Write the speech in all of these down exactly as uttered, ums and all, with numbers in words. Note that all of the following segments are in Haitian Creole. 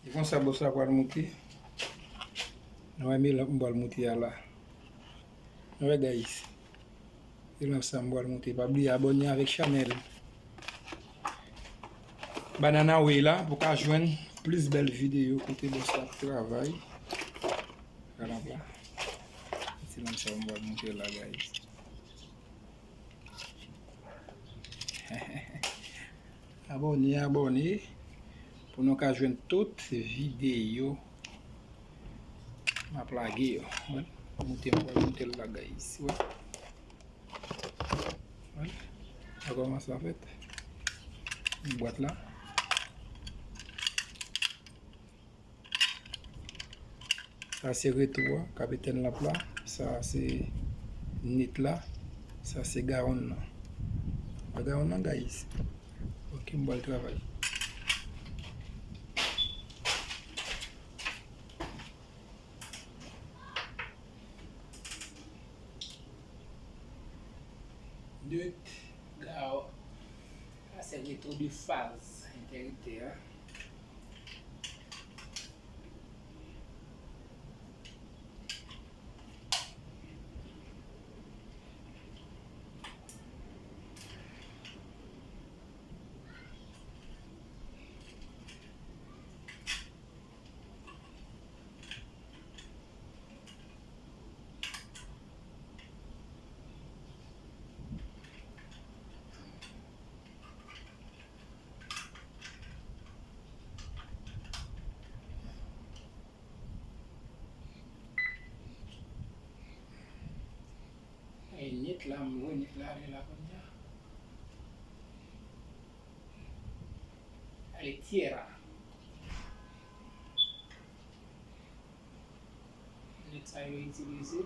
E konsa bòs la pral moute. Nou wè melanj m pral moute a la. Nou wè, guys. Se lanp sa m pral moute. Pa bliye abòne avèk chanèl Banana Way la pou ka jwenn plis bèl videyo kote bòs la ap travay. Gade lanp la. Se lanp sa m pral moute la, guys. Abòne, abòne pou nou ka jwenn tout videyo m ap lage yo. Wè, moute, m pral moute l la, guys. Wè. Wè. Sa kòmanse ap fèt. Bwat la. Sa se retro a k ap etenn lanp la. Sa se net la. Sa se gawonn nan. Pa gawonn nan, guys. Ok, m pral travay. Net, gawonn. Sa se retro de faz entèriptè a. E net la, m wè net la ale la kounye a. Ale, tierra. Net sa yo itilize.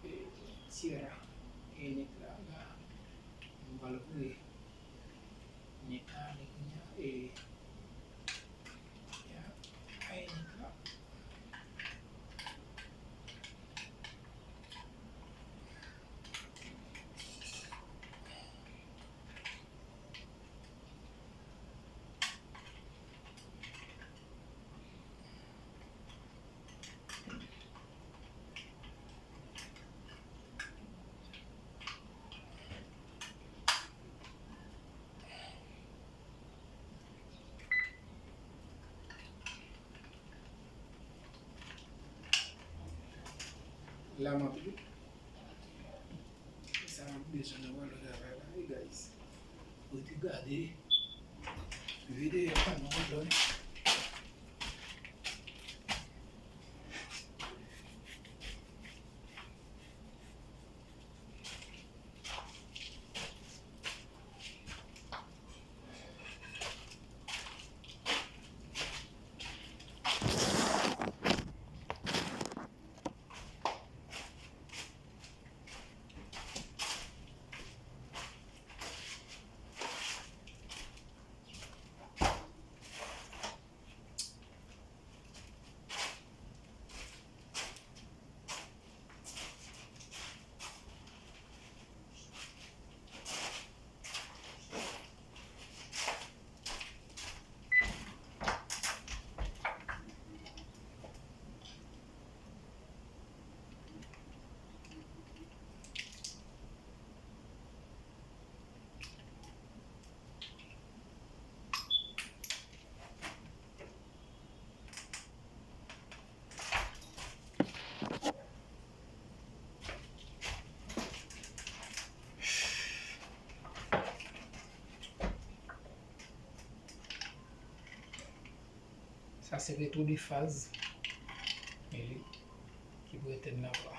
E, tierra. E net la, la. M pral voye. Net la ale kounye a, e, ya, ay, net la. La m ap li. E sa m ap bezwen nan wòl travay la, wi, guys. Rete gade videyo a nan wòl la, wi. Sa se retro de faz. Mete ki pou etèn nan pa.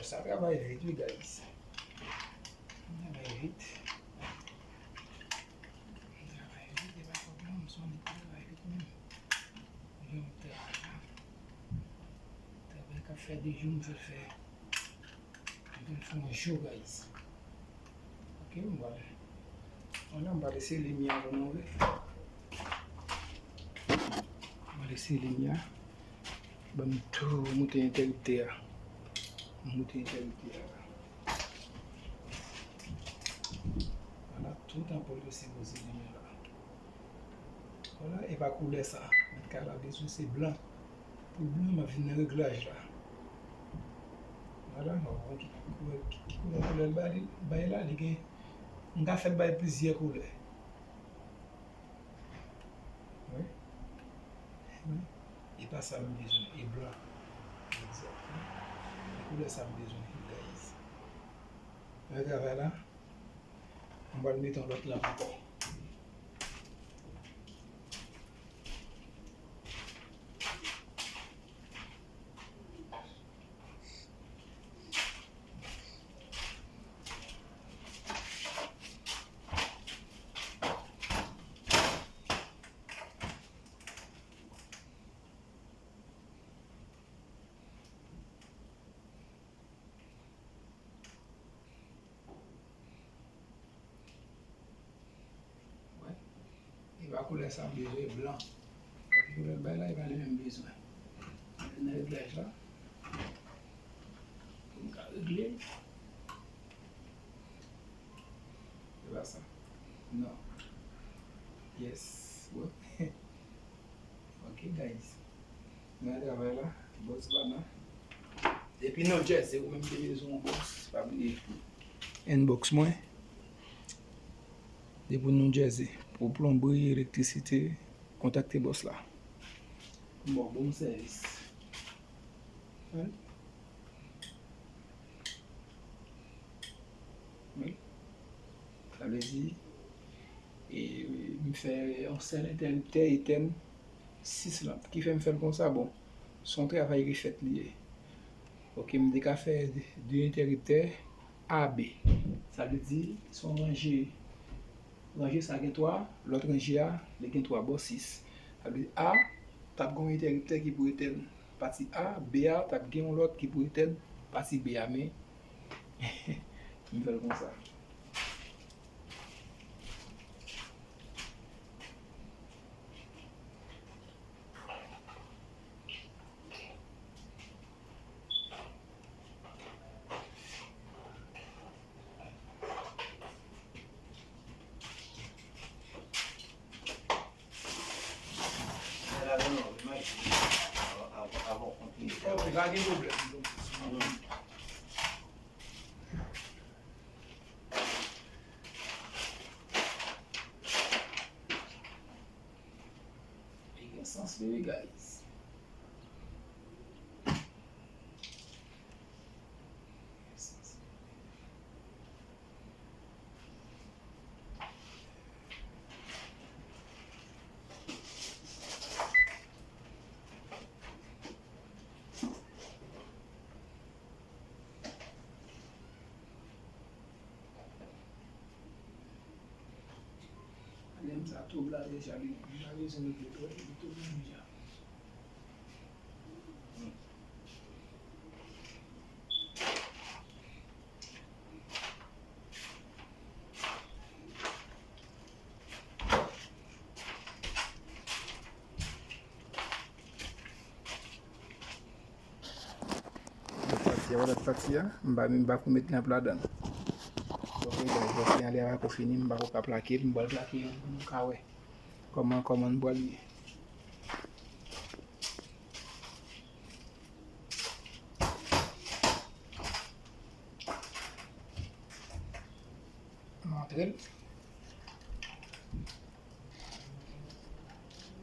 Sa travay vit, wi, guys. Travay vit. Travay vit, e pa pwoblèm, se yon nèg ki travay vit menm. Yon travay la. Travay k ap fè de jou, m fè l fè. M fè l fè yon jou, guys. Ok, m pral. Vwala, m pral eseye limyè a pou nou wè. M pral eseye limyè a. Ban m tou moute entèriptè a. M moute entèriptè a la. Vwala, tout anpòl yo sipoze limyè la. Vwala, e pa koulè sa. Mèt kay la bezwen se blan. Pou blan, m ap vin nan reglaj la. Vwala, m ap wè ki, ki koulè, ki, ki koulè, koulè l bay, bay la, li gen, m ka fè l bay plizyè koulè. Wi. Wi. E pa sa m bezwen, e blan. Egzakteman. E koulè sa m bezwen, guys. Wè travay la. M pral mete yon lòt lanp ankò. Wè. E pa koulè sa m bezwen, blan. Paske koulè l bay la, e pa li menm m bezwen. Antre nan reglaj la. Pou m ka regle l. E pa sa. Non. Yes. Wè. Ok, guys. Mwen nan travay la, bòs pa nan. Depi New Jersey, ou menm ki bezwen yon bòs, pa bliye inbox mwen. Depi New Jersey, pou plonbri, elektrisite, kontakte bòs la. Bon, bon sèvis. Wi. Wi. Sa vle di, e, m fè yon sèl entèriptè etèn sis lanp. Ki fè m fè l konsa? Bon, se yon travay refèt li ye. Ok, m te ka fè de entèriptè A B. Sa vle di, se yon ranje, ranje sa gen twa, lòt ranje a, li gen twa bò, sis. Sa vle di A t ap gen yon entèriptè ki pou etèn pati A, B a t ap gen yon lòt ki pou etèn pati B a, men m fè l konsa. Li gen sans li wi, guys. Lè m sa tou bla deja, li, li pa bezwen regle, li tou bla deja. Lòt pati a, lòt pati a, m pa, m pa ko met lanp ladan l. Ok, guys, paske ale a pa ko fini, m pa ko ka plake l, m pral plake youn pou nou ka wè kòman, kòman l pral ye. M antre l.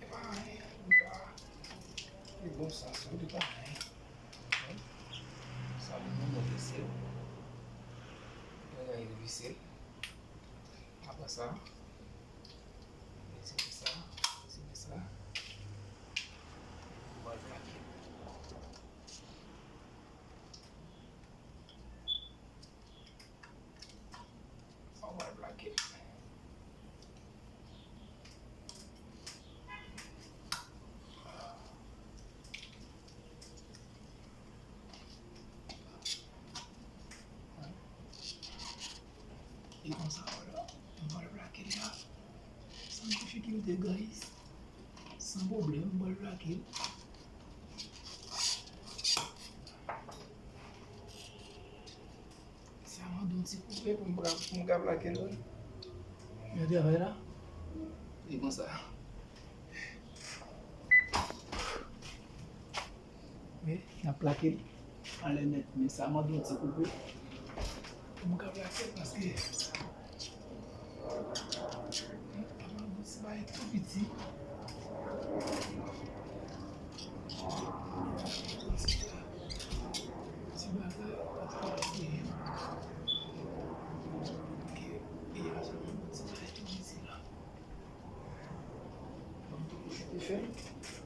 Epa anyen, li pa, li bon sans wi, li pa anyen. Sa li bon, mwen vise l. Mwen vise l. Apre sa, vise sa, vise sa. Mwen vise l. Ki m te gay, san pwoblèm, m pral plake l. Sa mande yon ti koupe pou m pra-, pou m ka plake l, wi. Yon travay la? E konsa. Men, n ap plake l anlè nèt, men sa mande yon ti koupe pou m ka plake l, paske mande yon ti bagay tou piti. Ti bagay, pa twò piti. Ok, e a, sa mande yon ti bagay tou piti la. Ban m tou pwofite fè l.